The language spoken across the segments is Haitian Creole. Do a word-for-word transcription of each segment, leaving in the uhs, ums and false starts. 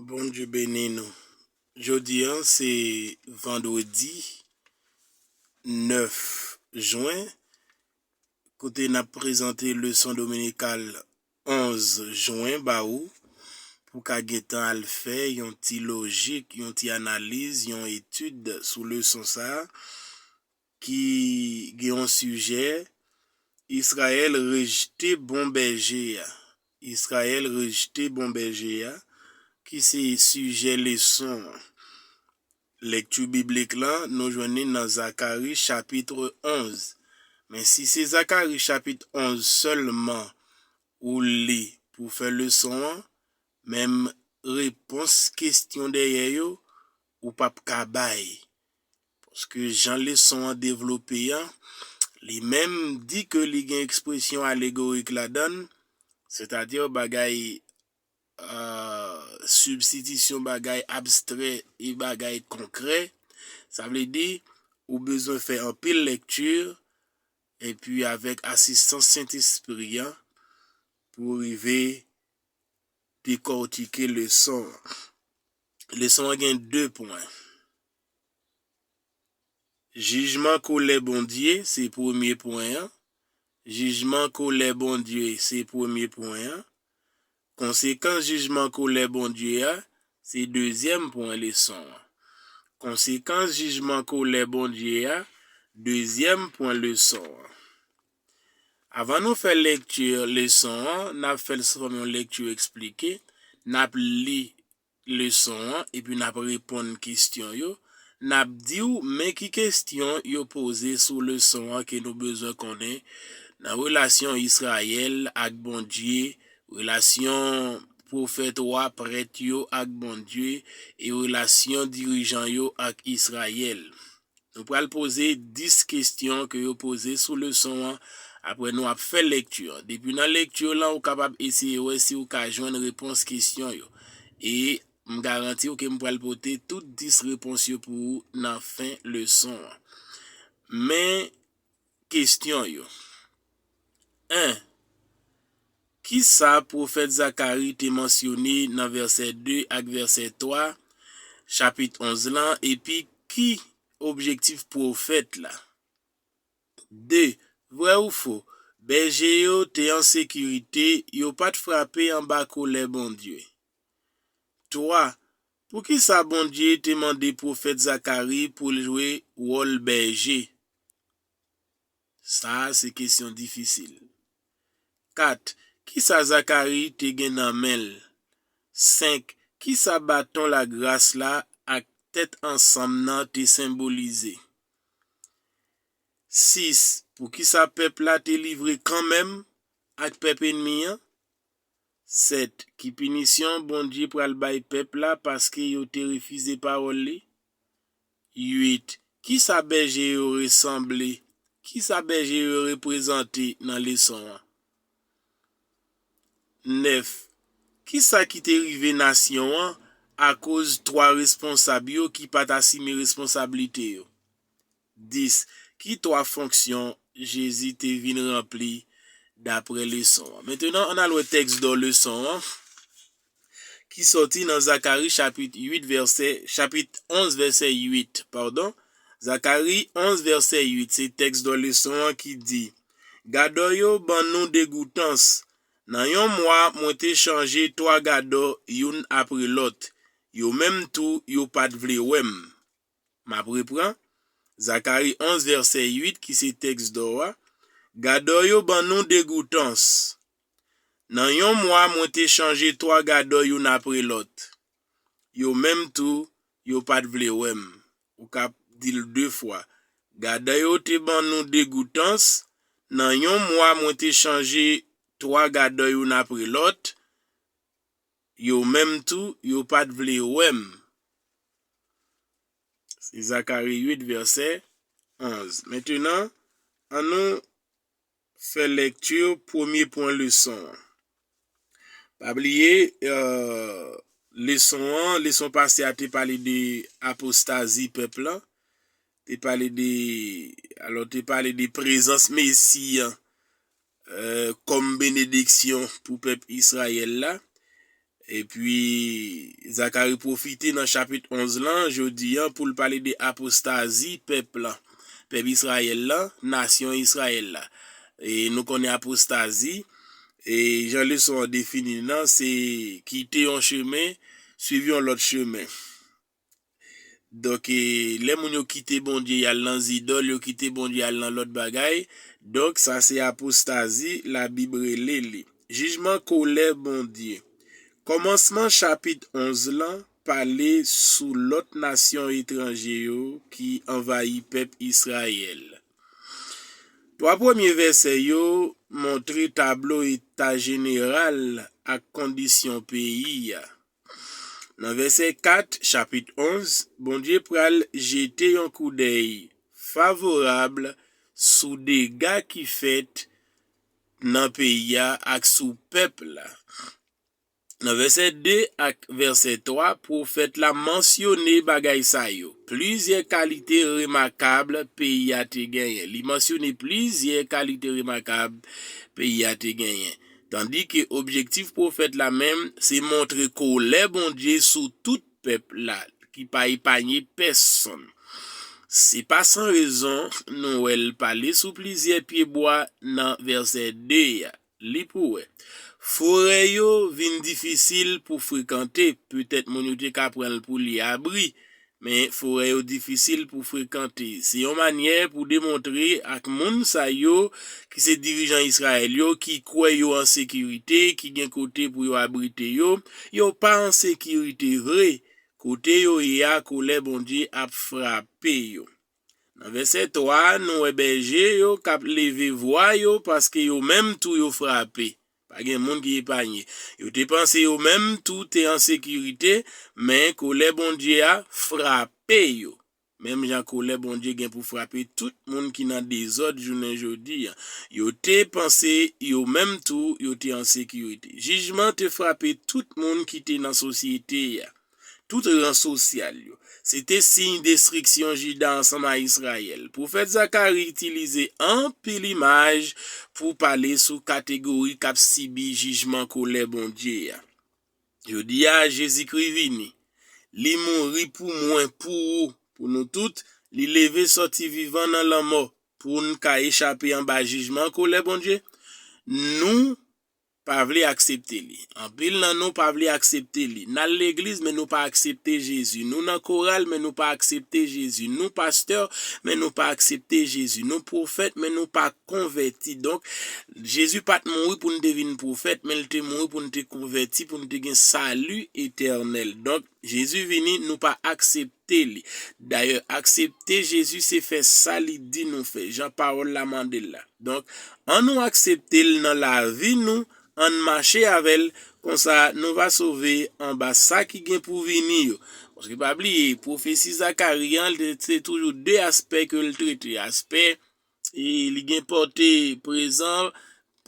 Bondye beni nou. Jodi a, se vandredi nèf jen, kote n ap prezante leson dominikal onz jen ba ou, pou w ka gentan al fè yon ti lojik, yon ti analiz, yon etid sou leson sa a, ki gen yon sijè, Izrayèl rejte bon bèje a. Izrayèl rejte bon bèje a, ki se sijè leson an. Lekti biblik la, nou jwenn li nan Zakari chapit onz. Men si se Zakari chapit onz sèlman ou li pou fè leson an, menm repons kesyon dèyè yo, ou p ap ka bay. Paske jan leson an devlope a, li menm di ke li gen ekspresyon alegorik ladan l, sètadi bagay, euh, sibstitisyon bagay abstrè e bagay konkrè. Sa vle di, ou bezwen fè anpil lekti, epi avèk asistans Sentespri a, pou w rive dekòtike leson an. Leson an gen de pwen. Jijman kolè Bondye, se premye pwen an. Jijman kolè Bondye, se premye pwen an. Konsekans jijman kolè Bondye a, se dezyèm pwen leson an. Konsekans jijman kolè Bondye a, dezyèm pwen leson an. Avan nou fè lekti leson an, n ap fè l sou fòm yon lekti eksplike. N ap li leson an, epi n ap reponn kesyon yo. N ap di w men ki kesyon yo poze sou leson an ke nou bezwen konnen nan relasyon Izrayèl ak Bondye, relasyon pwofèt, wa, prèt yo ak Bondye, e relasyon dirijan yo ak Izrayèl. Nou pral poze dis kesyon ke yo poze sou leson an. Apre nou ap fè lekti an. Depi nan lekti lan, ou kapab eseye wè si ou ka jwenn repons kesyon yo. E m garanti w ke m pral pote tout dis repons yo pou ou nan fen leson an. Men kesyon yo. En, kisa pwofèt Zakari te mansyone nan vèsè de ak vèsè twa, chapit onz lan, epi ki objektif pwofèt la? De, vrè ou fo, bèje yo te an sekirite, yo pa t frape anba kolè Bondye. Twa, poukisa Bondye te mande pwofèt Zakari pou l jwe wòl bèje? Sa a se kesyon difisil. Kat, kisa Zakari te gen nan men l? Senk, kisa baton lagras la ak tèt ansanm nan te senbolize? Sis, poukisa pèp la te livre kanmenm ak pèp enmi an? Sèt, ki pinisyon Bondye pral bay pèp la paske yo te refize pawòl li? Uit, kisa bèje yo resanble? Kisa bèje yo reprezante nan leson an? Nèf, kisa ki te rive nasyon an akoz twa responsab yo ki pa t asime responsablite yo? Dis, ki twa fonksyon Jezi te vin ranpli dapre leson an? Mentnan, ann al wè tèks dò leson an, ki sòti nan Zakari chapit uit vèsè, chapit onz vèsè uit, padon. Zakari onz vèsè uit, se tèks dò leson an ki di, gadò yo ban nou degoutans. Nan yon mwa, mwen te chanje twa gadò youn apre lòt. Yo menm tou, yo pa t vle wè m. M ap repran. Zakari onz vèsè uit, ki se tèks dò a. Gadò yo ban nou degoutans. Nan yon mwa, mwen te chanje twa gadò youn apre lòt. Yo menm tou, yo pa t vle wè m. Ou ka di l de fwa. Gadò yo te ban nou degoutans. Nan yon mwa, mwen te chanje twa gadò youn apre lòt. Yo menm tou, yo pa t vle wè m. Se Zakari uit, vèsè onz. Mentnan, ann nou fè lekti premye pwen leson an. Pa bliye, euh, leson an, leson pase a te pale de apostazi pèp la, te pale de, alò, te pale de prezans Mesi an, euh, kòm benediksyon pou pèp Izrayèl la. Epi, Zakari pwofite nan chapit onz lan, jodi an, pou l pale de apostazi pèp lan, pèp Izrayèl lan, nasyon Izrayèl la. E nou konnen apostazi, e jan leson an defini l lan, se kite yon chemen, swiv yon lòt chemen. Donk, e, lè moun yo kite Bondye, y al nan zidòl, yo kite Bondye, y al nan lòt bagay. Donk, sa se apostazi, Labib rele li. Jijman kolè Bondye. Kòmansman chapit onz lan pale sou lòt nasyon etranje yo ki anvayi pèp Izrayèl. Twa premye vèsè yo montre tablo eta jeneral ak kondisyon peyi a. Nan vèsè kat, chapit onz, Bondye pral jete yon koudèy favorab sou dega ki fèt nan peyi a ak sou pèp la. Nan vèsè de ak vèsè twa, pwofèt la mansyone bagay sa yo. Plizyè kalite remakab peyi a te genyen. Li mansyone plizyè kalite remakab peyi a te genyen. Tandike objektif pwofèt la menm, se montre kolè Bondye sou tout pèp la, ki pa epanye pèsonn. Se pa san rezon nou wè l pale sou plizyè pyebwa nan vèsè de a. Li pou wè. Forè yo vin difisil pou frekante. Petèt moun yo te ka pran l pou li abri, men forè yo difisil pou frekante. Se yon manyè pou demontre ak moun sa yo ki se dirijan Izrayèl yo, ki kwè yo an sekirite, ki gen kote pou yo abrite yo, yo pa an sekirite vre. Kote yo ye a, kolè Bondye ap frape yo. Nan vèsè twa, nou wè bèje yo k ap leve vwa yo paske yo menm tou yo frape. Pa gen moun ki epanye. Yo te panse yo menm tou te an sekirite, men kolè Bondye a frape yo. Menm jan kolè Bondye gen pou frape tout moun ki nan dezòd jounen jodi a. Yo te panse yo menm tou yo te an sekirite. Jijman te frape tout moun ki te nan sosyete a. Tout ran sosyal yo. Se te siy destriksyon Jida ansanm a Izrayèl. Pwofèt Zakari itilize anpil imaj pou pale sou kategori k ap sibi jijman kolè Bondye a. Jodi a, Jezikri vini. Li mouri pou mwen, pou ou, pou nou tout. Li leve sòti vivan nan lanmò pou n ka echape anba jijman kolè Bondye. Nou pa vle aksepte li. Anpil nan nou pa vle aksepte li. N al legliz, men nou pa aksepte Jezi. Nou nan koral, men nou pa aksepte Jezi. Nou pastè, men nou pa aksepte Jezi. Nou pwofèt, men nou pa konvèti. Donk, Jezi pa t mouri pou n te vin pwofèt, men l te mouri pou n te konvèti, pou n te gen sali etènèl. Donk, Jezi vini, nou pa aksepte li. Dayè, aksepte Jezi se fè sa li di nou fè, jan pawòl la mande l la. Donk, ann nou aksepte l nan lavi nou, ann mache avè l, konsa nou va sove anba sa ki gen pou vini yo. Paske pa bliye, pwofesi Zakari an, se toujou de aspè ke l trete. Aspè, e li gen pòte prezan,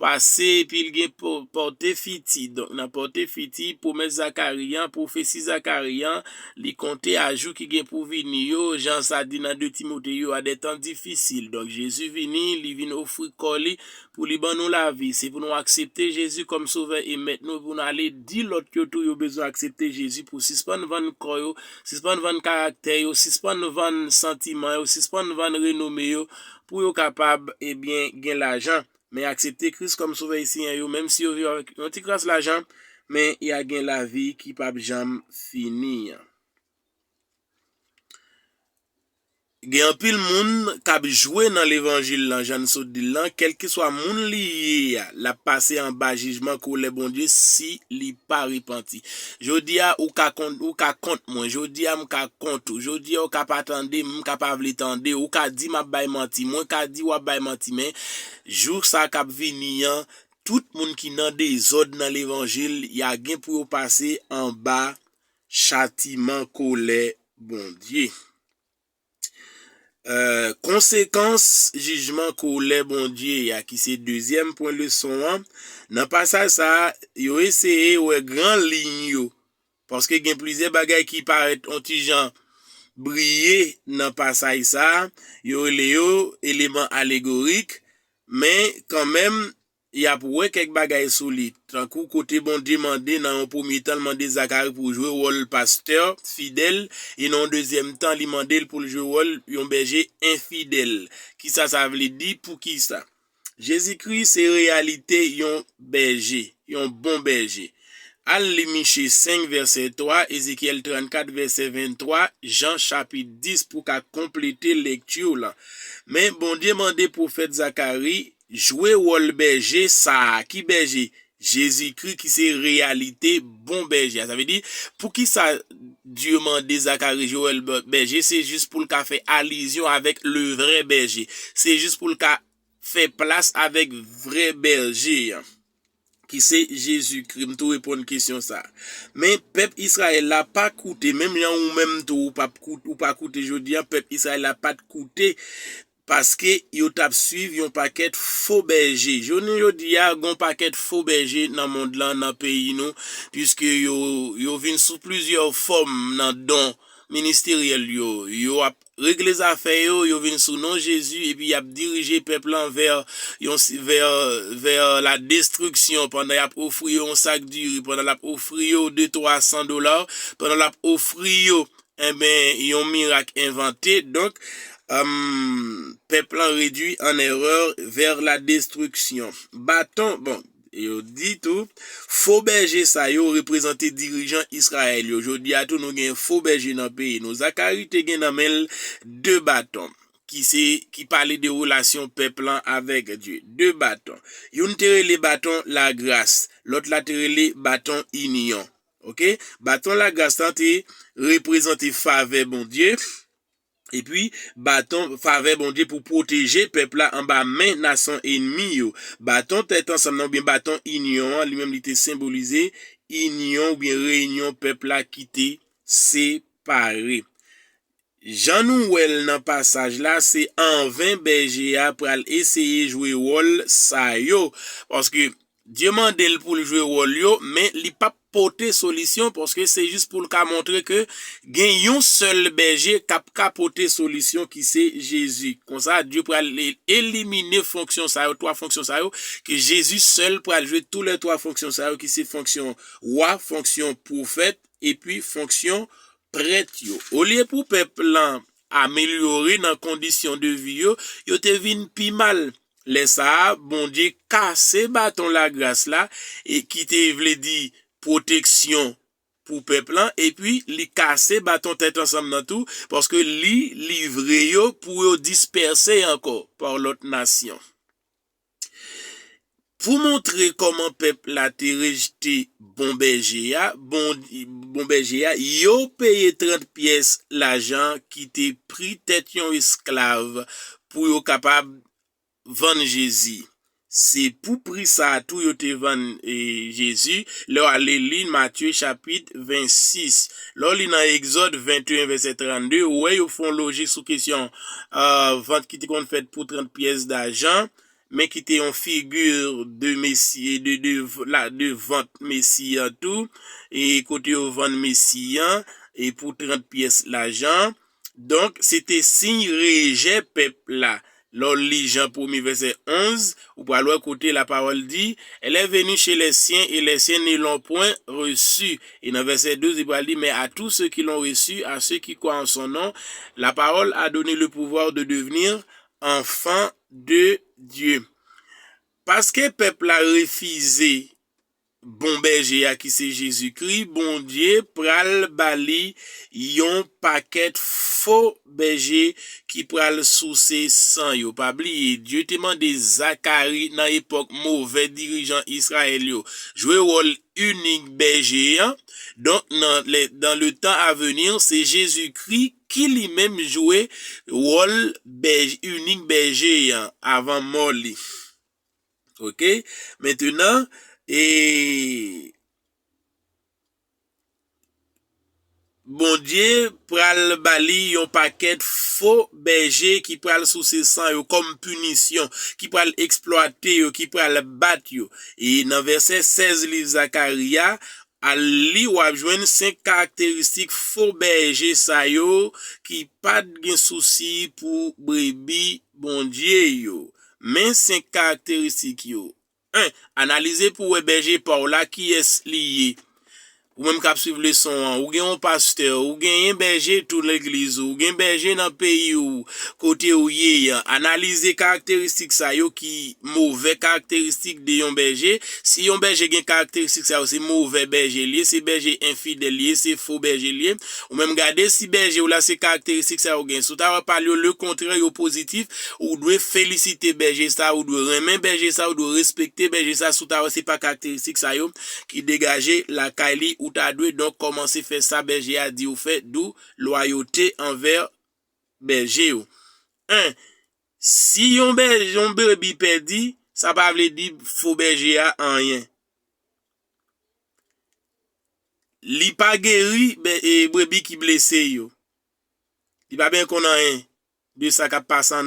pase, epi l gen pò-, pòte fiti. Donk, nan pòte fiti, pwomès Zakari an, pwofesi Zakari an, li konte a jou ki gen pou vini yo, jan sa di nan de Timote yo, à des temps difficiles. Donk, Jezi vini, li vin ofri kò li pou li ban nou lavi. Se pou nou aksepte Jezi kòm Sovè e Mèt nou, pou nou ale di lòt yo tou yo bezwen aksepte Jezi pou sispann vann kò yo, sispann vann karaktè yo, sispann vann santiman yo, sispann vann renome yo, pou yo kapab, ebyen, gen lajan. Men aksepte Kris kòm Sovè e Senyè yo, menm si yo viv avèk yon ti kras lajan, men y a gen lavi ki p ap janm fini an. Gen anpil moun k ap jwe nan levanjil lan, jan n sot di l lan, kèlkeswa moun li ye a, l ap pase anba jijman kolè Bondye si li pa repanti. Jodi a, ou ka kont, ou ka kont mwen. Jodi a, m ka kont ou. Jodi a, ou ka pa tande m, m ka pa vle tande. Ou ka di m ap bay manti. Mwen ka di w ap bay manti. Men, jou sa k ap vini an, tout moun ki nan dezòd nan levanjil, y a gen pou yo pase anba chatiman kolè Bondye. Eh, konsekans jijman kolè Bondye a, ki se dezyèm pwen leson an, nan pasaj sa a, yo eseye wè gran liy yo, paske gen plizyè bagay ki parèt on ti jan briye nan pasaj sa a, yo rele yo eleman alegorik, men kanmenm, y ap wè kèk bagay sou li. Tankou kote Bondye mande nan yon premye tan, l mande Zakari pou jwe wòl pastè fidèl, e nan yon dezyèm tan, li mande l pou l jwe wòl yon bèje enfidèl. Kisa sa vle di? Poukisa? Jezikri se reyalite yon bèje, yon bon bèje. Al li Miche senk vèsè twa, Ezekyèl trannkat vèsè venntwa, Jan chapit dis pou ka konplete lekti w lan. Men Bondye mande pwofèt Zakari jwe wòl bèje sa a. Ki bèje? Jezikri ki se reyalite bon bèje a. Sa vle di, poukisa Dye mande Zakari jwe wòl bè- bèje? Se jis pou l ka fè alizyon avèk le vrè bèje. Se jis pou l ka fè plas avèk vrè bèje an, ki se Jezikri. M tou reponn kesyon sa. Men pèp Izrayèl la pa koute, menm jan ou menm tou ou pa koute, ou pa koute jodi an, pèp Izrayèl la pa t koute, paske yo t ap swiv yon pakèt fo bèje. Jounen jodi a, gon pakèt fo bèje nan mond lan, nan peyi nou, piske yo, yo vin sou plizyè fòm nan don ministeryèl yo. Yo ap regle zafè yo, yo vin sou non Jezi, epi y ap dirije pèp lan vè yon si- vè, vè la destriksyon, pandan y ap ofri yo yon sak diri, pandan l ap ofri yo de twa san dola, pandan l ap ofri yo, enben, yon mirak envante. Donk, um, pèp lan redui an erè vè la destriksyon. Baton, bon, yo di tou, fo bèje sa yo reprezante dirijan Izrayèl yo. Jodi a tou, nou gen fo bèje nan peyi nou. Zakari te gen nan men l de baton, ki se, ki pale de relasyon pèp lan avèk Dye. De baton. Youn te rele baton lagras, lòt la te rele baton inyon. Oke? Baton lagras lan te reprezante favè Bondye, epi baton favè Bondye pou pwoteje pèp la anba men nasyon enmi yo. Baton tèt ansanm nan oubyen baton inyon an, li menm li te senbolize inyon oubyen reyinyon pèp la ki te separe. Jan nou wè l nan pasaj la, se anven bèje a pral eseye jwe wòl sa yo. Paske Dye mande l pou l jwe wòl yo, men li p ap pote solisyon, paske se jis pou l ka montre ke gen yon sèl bèje k ap ka pote solisyon, ki se Jezi. Konsa, Dye pral e- elimine fonksyon sa yo, twa fonksyon sa yo, ke Jezi sèl pral jwe tou lè twa fonksyon sa yo, ki se fonksyon wa, fonksyon pwofèt, epi fonksyon prèt yo. Olye pou pèp lan amelyore nan kondisyon de vi yo, yo te vin pi mal. Lè sa a, Bondye kase baton lagras la, e ki te vle di pwoteksyon pou pèp lan, epi li kase baton tèt ansanm nan tou, paske li livre yo pou yo dispèse ankò pa lòt nasyon. Pou montre kòman pèp la te rejte bon bèje a, bon, bon bèje a, yo peye trant pyès lajan ki te pri tèt yon esklav pou yo kapab vann Jezi. Se pou pri sa a tou yo te vann, e, Jezi. Lè w ale li Matye chapit vennsis. Lè w li nan Egzòd venteyen vèsè trannde, ou wè yo fè yon lojik sou kesyon, e, vant ki te konn fèt pou trant pyès dajan, men ki te yon figi de Mesi, de, de, la, de vant Mesi an tou, e kote yo vann Mesi an, e pou trant pyès lajan. Donk, se te siy rejè pèp la. Lè w li Jan premye vèsè onz, ou pral wè kote lapawòl di, Elle est venue chez les siens et les siens ne l'ont point reçue. E nan vèsè douz, li pral di, Mais à tous ceux qui l'ont reçu, à ceux qui croient en son nom, la parole a donné le pouvoir de devenir enfants de Dieu. Paske pèp la refize bon bèje a ki se Jezikri, Bondye pral ba li yon pakèt fo bèje ki pral souse san yo. Pa bliye, Dye te mande Zakari nan epòk movè dirijan Izrayèl yo jwe wòl inik bèje an. Donk, nan le, dans le temps à venir, se Jezikri ki li menm jwe wòl bèj, inik bèje an avan mò li. Oke? Mentenan, e, Bondye pral ba li yon pakèt fo bèje ki pral souse san yo kòm pinisyon, ki pral eksplwate yo, ki pral bat yo. E nan vèsè sèz liv Zakari a, al li, w ap jwenn senk karakteristik fo bèje sa yo ki pa t gen sousi pou brebi Bondye yo. Men senk karakteristik yo. En, analize pou w wè bèje pa w la kiyès li ye. Ou menm k ap swiv leson an, ou gen yon pastè, ou genyen bèje tou legliz ou, ou gen bèje nan peyi ou, kote ou ye an. Analize karakteristik sa yo ki movè karakteristik de yon bèje. Si yon bèje gen karakteristik sa yo, se movè bèje li ye, se bèje enfidèl li ye, se fo bèje li ye. Ou menm gade si bèje w la se karakteristik sa yo gen. Si w ta wè pa yo lekontrè, yo pozitif, ou dwe felisite bèje sa, ou dwe renmen bèje sa, ou dwe respekte bèje sa. Si w ta wè se pa karakteristik sa yo ki degaje lakay li, ou ta dwe donk kòmanse fè sa bèje a di w fè, dou lwayote anvè bèje yo. En, si yon bèje, yon brebi pèdi, sa pa vle di fo bèje a anyen. Li pa geri bè- e, brebi ki blese yo. Li pa byen konn anyen de sa k ap pase an